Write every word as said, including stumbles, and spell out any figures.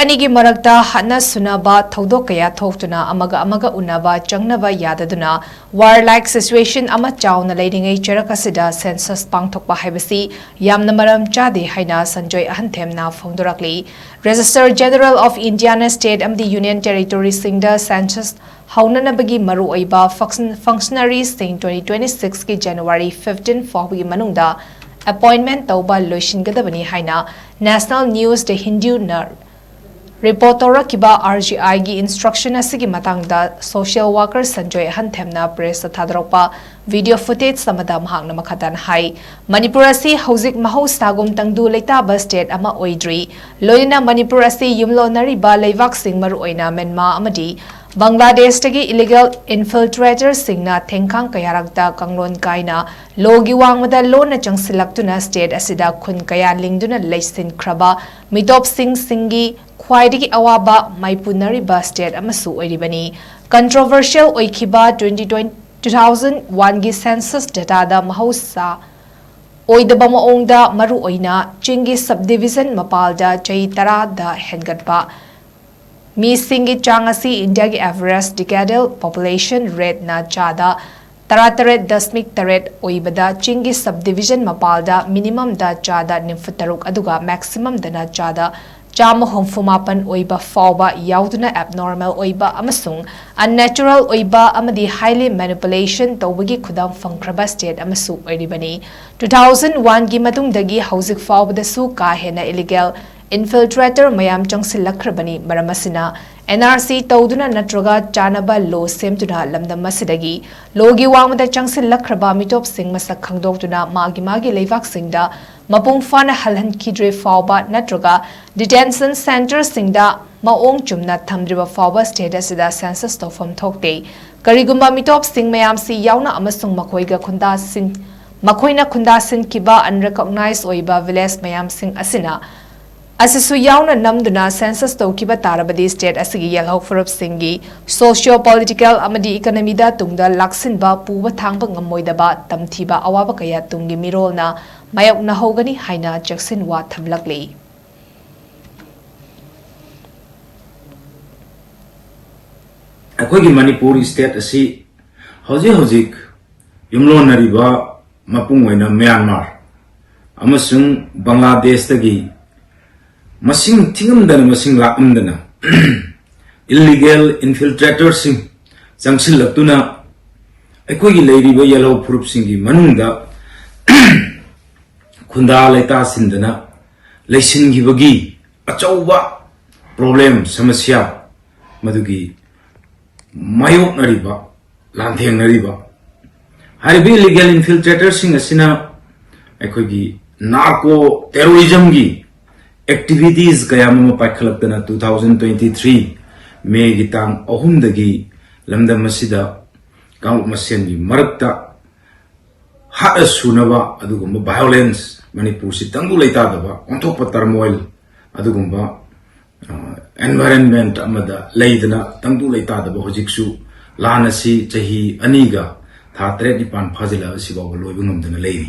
ꯑꯅꯤꯒꯤ ꯃꯔꯛꯇ ꯍꯥꯠꯅ ꯁꯨꯅꯕ ꯊꯧꯗꯣꯛ ꯀꯌꯥ ꯊꯣꯛꯇꯨꯅ ꯑꯃꯒ ꯑꯃꯒ ꯎꯅꯕ ꯆꯪꯅꯕ ꯌꯥꯗꯗꯨꯅ warlike situation ꯑꯃ ꯆꯥꯎꯅ ꯂꯩꯔꯤꯉꯩ ꯆꯔꯛ ꯑꯁꯤꯗ census ꯄꯥꯡꯊꯣꯛꯄ ꯍꯥꯏꯕꯁꯤ ꯌꯥꯝꯅ ꯃꯔꯝ ꯆꯥꯗꯦ ꯍꯥꯏꯅ Sanjoy ꯑꯍꯟꯊꯦꯝꯅ ꯐꯣꯡꯗꯣꯔꯛꯂꯤ꯫ Registrar General of Indiaꯅ state ꯑꯃꯗꯤ union territoryꯁꯤꯡꯗ census ꯍꯧꯅꯅꯕꯒꯤ ꯃꯔꯨꯑꯣꯏꯕ functionariesꯁꯤꯡ twenty twenty sixꯀꯤ January fifteen ꯐꯥꯎꯕꯒꯤ ꯃꯅꯨꯡꯗ appointment ꯇꯧꯕ ꯂꯣꯏꯁꯤꯟꯒꯗꯕꯅꯤ ꯍꯥꯏꯅ National News The Hinduꯅ report ꯇꯧꯔꯛꯈꯤꯕ RGIꯒꯤ instruction ꯑꯁꯤꯒꯤ ꯃꯇꯥꯡꯗ social worker Sanjoy ꯑꯍꯟꯊꯦꯝꯅ pressꯇ ꯊꯥꯗꯣꯔꯛꯄ video footage ꯑꯃꯗ ꯃꯍꯥꯛꯅ ꯃꯈꯥ ꯇꯥꯅ ꯍꯥꯏ, ꯃꯅꯤꯄꯨꯔ ꯑꯁꯤ ꯍꯧꯖꯤꯛ ꯃꯍꯧꯁꯥꯒꯨꯝ ꯇꯪꯗꯨ ꯂꯩꯇꯥꯕ state ꯑꯃ ꯑꯣꯏꯗ꯭ꯔꯤ꯫ ꯂꯣꯏꯅꯅ ꯃꯅꯤꯄꯨꯔ ꯑꯁꯤ ꯌꯨꯝꯂꯣꯟꯅꯔꯤꯕ ꯂꯩꯕꯥꯛꯁꯤꯡ ꯃꯔꯨꯑꯣꯏꯅ ꯃ꯭ꯌꯥꯟꯃꯥꯔ ꯑꯃꯗꯤ ꯕꯪꯒ꯭ꯂꯥꯗꯦꯁꯇꯒꯤ illegal infiltratorꯁꯤꯡꯅ ꯊꯦꯡꯈꯥꯡ ꯀꯌꯥꯔꯛꯇ ꯀꯥꯡꯂꯣꯟ ꯀꯥꯏꯅ ꯂꯣꯒꯤ ꯋꯥꯡꯃꯗ ꯂꯣꯟꯅ ꯆꯪꯁꯤꯜꯂꯛꯇꯨꯅ state ꯑꯁꯤꯗ ꯈꯨꯟ ꯀꯌꯥ ꯂꯤꯡꯗꯨꯅ ꯂꯩꯁꯤꯟꯈ꯭ꯔꯕ ꯃꯤꯇꯣꯞꯁꯤꯡꯁꯤꯡꯒꯤ ꯈ꯭ꯋꯥꯏꯗꯒꯤ ꯑꯋꯥꯕ ꯃꯥꯏꯄꯨꯅꯔꯤꯕ state ꯑꯃꯁꯨ ꯑꯣꯏꯔꯤꯕꯅꯤ꯫ Controversial ꯑꯣꯏꯈꯤꯕ twenty twenty two thousand oneꯒꯤ census dataꯗ ꯃꯍꯧꯁꯥ ꯑꯣꯏꯗꯕ ꯃꯑꯣꯡꯗ ꯃꯔꯨꯑꯣꯏꯅ ꯆꯤꯡꯒꯤ subdivision ꯃꯄꯥꯜꯗ ꯆꯍꯤ ꯇꯔꯥꯗ ꯍꯦꯟꯒꯠꯄ ꯃꯤꯁꯤꯡꯒꯤ ꯆꯥꯡ ꯑꯁꯤ Indiaꯒꯤ average decadal population rateꯅ ꯆꯥꯗ ꯇꯔꯥꯇꯔꯦꯠ ꯗꯁꯃꯤꯛ ꯇꯔꯦꯠ ꯑꯣꯏꯕꯗ ꯆꯤꯡꯒꯤ subdivision ꯃꯄꯥꯜꯗ minimumꯗ ꯆꯥꯗ ꯅꯤꯐꯨ ꯇꯔꯨꯛ ꯑꯗꯨꯒ maximumꯗꯅ ꯆꯥꯗ ꯆꯥꯝꯃ ꯍꯨꯝꯐꯨ ꯃꯥꯄꯟ ꯑꯣꯏꯕ ꯐꯥꯎꯕ ꯌꯥꯎꯗꯨꯅ abnormal ꯑꯣꯏꯕ ꯑꯃꯁꯨꯡ unnatural ꯑꯣꯏꯕ ꯑꯃꯗꯤ highly manipulation ꯇꯧꯕꯒꯤ ꯈꯨꯗꯝ ꯐꯪꯈ꯭ꯔꯕ state ꯑꯃꯁꯨ ꯑꯣꯏꯔꯤꯕꯅꯤ꯫ Two thousand oneꯒꯤ ꯃꯇꯨꯡꯗꯒꯤ ꯍꯧꯖꯤꯛ ꯐꯥꯎꯕꯗꯁꯨ ꯀꯥ ꯍꯦꯟꯅ illegal infiltrator ꯃꯌꯥꯝ ꯆꯪꯁꯤꯜꯂꯛꯈ꯭ꯔꯕꯅꯤ꯫ ꯃꯔꯝ ꯑꯁꯤꯅ NRC ꯇꯧꯗꯨꯅ ꯅꯠꯇ꯭ꯔꯒ ꯆꯥꯅꯕ law ꯁꯦꯝꯗꯨꯅ ꯂꯝꯗꯝ ꯑꯁꯤꯗꯒꯤ ꯂꯣꯒꯤ ꯋꯥꯡꯃꯗ ꯆꯪꯁꯤꯜꯂꯛꯈ꯭ꯔꯕ ꯃꯤꯇꯣꯞꯁꯤꯡ ꯃꯁꯛ ꯈꯪꯗꯣꯛꯇꯨꯅ ꯃꯥꯒꯤ ꯃꯥꯒꯤ ꯂꯩꯕꯥꯛꯁꯤꯡꯗ ꯃꯄꯨꯡ ꯐꯥꯅ ꯍꯜꯍꯟꯈꯤꯗ꯭ꯔꯦ ꯐꯥꯎꯕ ꯅꯠꯇ꯭ꯔꯒ detention centreꯁꯤꯡꯗ ꯃꯑꯣꯡ ꯆꯨꯝꯅ ꯊꯝꯗ꯭ꯔꯤꯕ ꯐꯥꯎꯕ state ꯑꯁꯤꯗ census ꯇꯧꯐꯝ ꯊꯣꯛꯇꯦ꯫ ꯀꯔꯤꯒꯨꯝꯕ ꯃꯤꯇꯣꯞꯁꯤꯡ ꯃꯌꯥꯝꯁꯤ ꯌꯥꯎꯅ ꯑꯃꯁꯨꯡ ꯃꯈꯣꯏꯒ ꯈꯨꯟꯗꯥꯁꯤꯟ-, ꯃꯈꯣꯏꯅ ꯈꯨꯟꯗꯥꯁꯤꯟꯈꯤꯕ unrecognized ꯑꯣꯏꯕ village ꯃꯌꯥꯝꯁꯤꯡ ꯑꯁꯤꯅ, ꯑꯁꯤꯁꯨ ꯌꯥꯎꯅ ꯅꯝꯗꯨꯅ census ꯇꯧꯈꯤꯕ ꯇꯥꯔꯕꯗꯤ state ꯑꯁꯤꯒꯤ ꯌꯦꯜꯍꯧ ꯐꯨꯔꯨꯞꯁꯤꯡꯒꯤ socio-political ꯑꯃꯗꯤ economyꯗ ꯇꯨꯡꯗ ꯂꯥꯛꯁꯤꯟꯕ ꯄꯨꯕ ꯊꯥꯡꯕ ꯉꯝꯃꯣꯏꯗꯕ ꯇꯝꯊꯤꯕ ꯑꯋꯥꯕ ꯀꯌꯥ ꯇꯨꯡꯒꯤ ꯃꯤꯔꯣꯜꯅ ꯃꯥꯌꯣꯛꯅꯍꯧꯒꯅꯤ ꯍꯥꯏꯅ ꯆꯦꯛꯁꯤꯟꯋꯥ ꯊꯝꯂꯛꯂꯤ꯫ ꯑꯩꯈꯣꯏꯒꯤ ꯃꯅꯤꯄꯨꯔ state ꯑꯁꯤ ꯍꯧꯖꯤꯛ ꯍꯧꯖꯤꯛ ꯌꯨꯝꯂꯣꯟꯅꯔꯤꯕ ꯃꯄꯨꯡ ꯑꯣꯏꯅ ꯃ꯭ꯌꯥꯟꯃꯥꯔ ꯑꯃꯁꯨꯡ ꯕꯪꯒ꯭ꯂꯥꯗꯦꯁꯇꯒꯤ ꯃꯁꯤꯡ ꯊꯤꯉꯝꯗꯅ, ꯃꯁꯤꯡ ꯂꯥꯛꯂꯝꯗꯅ illegal infiltratorꯁꯤꯡ ꯆꯪꯁꯤꯜꯂꯛꯇꯨꯅ ꯑꯩꯈꯣꯏꯒꯤ ꯂꯩꯔꯤꯕ ꯌꯦꯜꯍꯧ ꯐꯨꯔꯨꯞꯁꯤꯡꯒꯤ ꯃꯅꯨꯡꯗ ꯈꯨꯟꯗꯥ ꯂꯩꯇꯥꯁꯤꯟꯗꯅ ꯂꯩꯁꯤꯟꯈꯤꯕꯒꯤ ꯑꯆꯧꯕ problem, ꯁꯃꯁ꯭ꯌꯥ ꯃꯗꯨꯒꯤ ꯃꯥꯌꯣꯛꯅꯔꯤꯕ, ꯂꯥꯟꯊꯦꯡꯅꯔꯤꯕ ꯍꯥꯏꯔꯤꯕ illegal infiltratorꯁꯤꯡ ꯑꯁꯤꯅ ꯑꯩꯈꯣꯏꯒꯤ narco terrorismꯒꯤ activities ꯀꯌꯥ ꯑꯃ ꯄꯥꯏꯈꯠꯂꯛꯇꯅ two thousand twenty three Mayꯒꯤ ꯇꯥꯡ ꯑꯍꯨꯝꯗꯒꯤ ꯂꯝꯗꯝ ꯑꯁꯤꯗ ꯀꯥꯡꯂꯨꯞ ꯃꯁꯦꯟꯒꯤ ꯃꯔꯛꯇ ꯍꯥꯠꯅ ꯁꯨꯅꯕ ꯑꯗꯨꯒꯨꯝꯕ violence, ꯃꯅꯤꯄꯨꯔꯁꯤ ꯇꯪꯗꯨ ꯂꯩꯇꯥꯗꯕ ꯑꯣꯟꯊꯣꯛꯄ turmoil, ꯑꯗꯨꯒꯨꯝꯕ environment ꯑꯃꯗ ꯂꯩꯗꯅ ꯇꯪꯗꯨ ꯂꯩꯇꯥꯗꯕ ꯍꯧꯖꯤꯛꯁꯨ ꯂꯥꯟ ꯑꯁꯤ ꯆꯍꯤ ꯑꯅꯤꯒ ꯊꯥ ꯇꯔꯦꯠ ꯅꯤꯄꯥꯟ ꯐꯥꯖꯤꯜꯂꯛꯑ ꯑꯁꯤꯐꯥꯎꯕ ꯂꯣꯏꯕ ꯉꯝꯗꯅ ꯂꯩꯔꯤ꯫